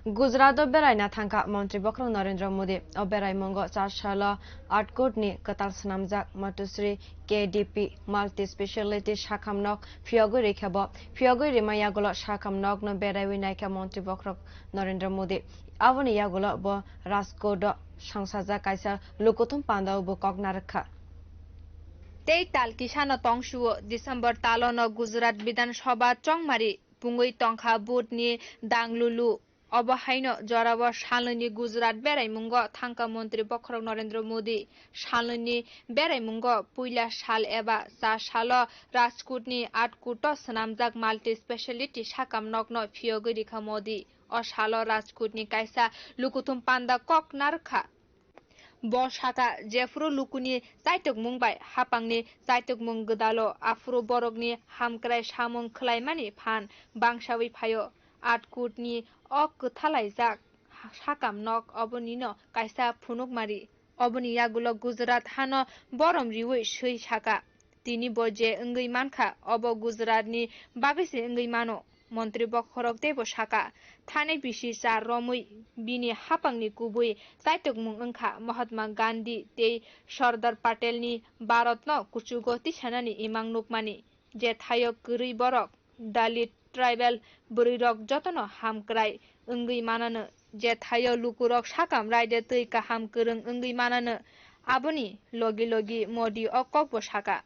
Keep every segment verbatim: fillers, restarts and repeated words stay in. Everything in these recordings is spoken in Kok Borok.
Gujarat o beraina thangkha Montri Bokhorok Narendra Modi. O beraimungo char salo Atkut ni kwtal swnamjak Matusri K D P multi speciality sakham nok phiyogwi rikha bo. Phiyogwi rima yagulo sakham nok no beraiwi naikha Montri Bokhorok Narendra Modi. Aboni yagulo bo Rajkot o sangsajak kaisa lukuthum panda o bo kok narwkha. Tei tal kisano tongsuo December talono Gujarat Bidhan Sabha chongmari pungwi tongkha vote ni danglulu. Obo haino jorao salnwini Gujarat beraimungo thangkha Montri Bokhorok Narendra Modi. Salnwini beraimungo puila sal eba cha salo Rajkotni Atkut o swnamjak multi speciality sakham nokno phiyogwi rikha Modi. O salo Rajkotni kaisa lukuthum panda kok narwkha. Bo saka, jephuru lukuni chaitokmung bai hapangni chaitokmung gwdalo, aphuru borokni hamkrai samung khwlaimani phan bangsawi phaio. Atkutni o kwthalaijak sakam nok obonino kaisa phunukmari. Oboni yagulo Gujarat hano borom riwi swi saka. Tini bo je wngwi mankha, obo Gujaratni bagwi se wngwi mano. Montri Bokhorok teibo saka, thani bisi char romwi bini hapangni kubui chaitokmung wngkha Mahatma Gandhi tei Sardar Patelni Bharatno kuchugo tisanani imang nukmani, je thaio kwrwi borok, Dalit, tribal bwrwirok jotono hamkrai wngwi manano, je thaio lukurok sakam raida twi kaham kwrwng wngwi manano, aboni logi logi Modi o kokbo saka.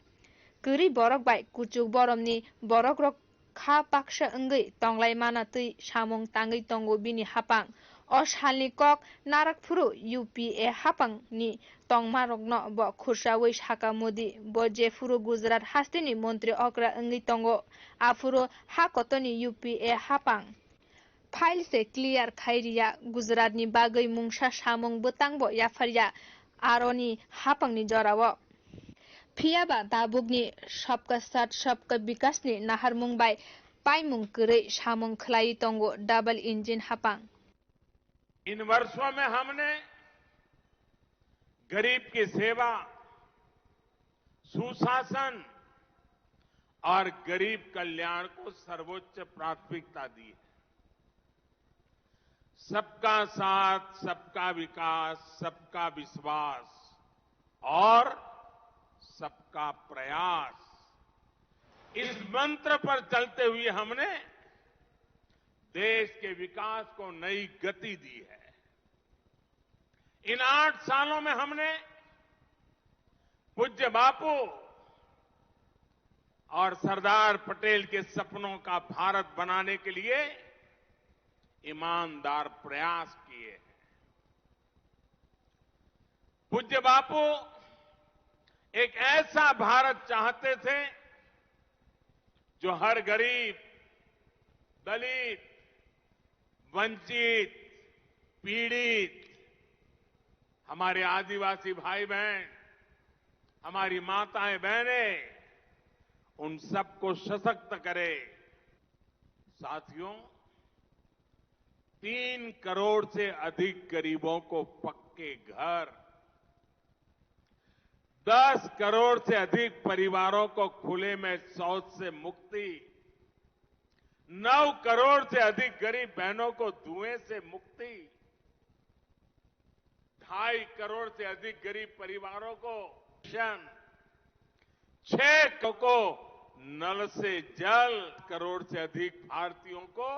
Kwrwi borok bai kuchuk boromni borokrok kha baksa wngwi tonglaimana twi samung tangwi tongo bini hapang. O salni kok narak phuru U P A hapangni tongmarokno bo khursawi saka Modi. Bo jephuru Gujarat hasteni montri okra wngwi tongo, aphuru ha kotorni U P A hapang file se clear khai riya, Gujaratni bagwi mungsa samung bwtangbo yapharya aroni hapangni jorao. Phiyaba tabukni Sabka Saath Sabka Vikasni naharmung bai paimung kwrwi samung khwlaiwi tongo double engine hapang. इन वर्षों में हमने गरीब की सेवा, सुशासन और गरीब कल्याण को सर्वोच्च प्राथमिकता दी है। सबका साथ, सबका विकास, सबका विश्वास और सबका प्रयास, इस मंत्र पर चलते हुए हमने देश के विकास को नई गति दी है। इन आठ सालों में हमने पूज्य बापू और सरदार पटेल के सपनों का भारत बनाने के लिए ईमानदार प्रयास किए हैं। पूज्य बापू एक ऐसा भारत चाहते थे जो हर गरीब, दलित, वंचित, पीड़ित, हमारे आदिवासी भाई बहन, हमारी माताएं बहनें, उन सबको सशक्त करे। साथियों, तीन करोड़ से अधिक गरीबों को पक्के घर, दस करोड़ से अधिक परिवारों को खुले में शौच से मुक्ति, नौ करोड़ से अधिक गरीब बहनों को धुएं से मुक्ति, ढाई करोड़ से अधिक गरीब परिवारों को पेंशन, छह को नल से जल, करोड़ से अधिक भारतीयों को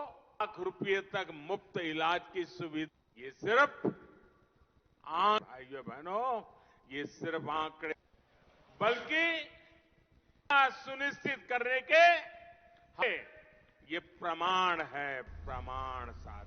लाख रुपये तक मुफ्त इलाज की सुविधा। ये सिर्फ आंक-, भाइयों बहनों, ये सिर्फ आंकड़े, बल्कि सुनिश्चित करने के ये प्रमाण है, प्रमाण साथ।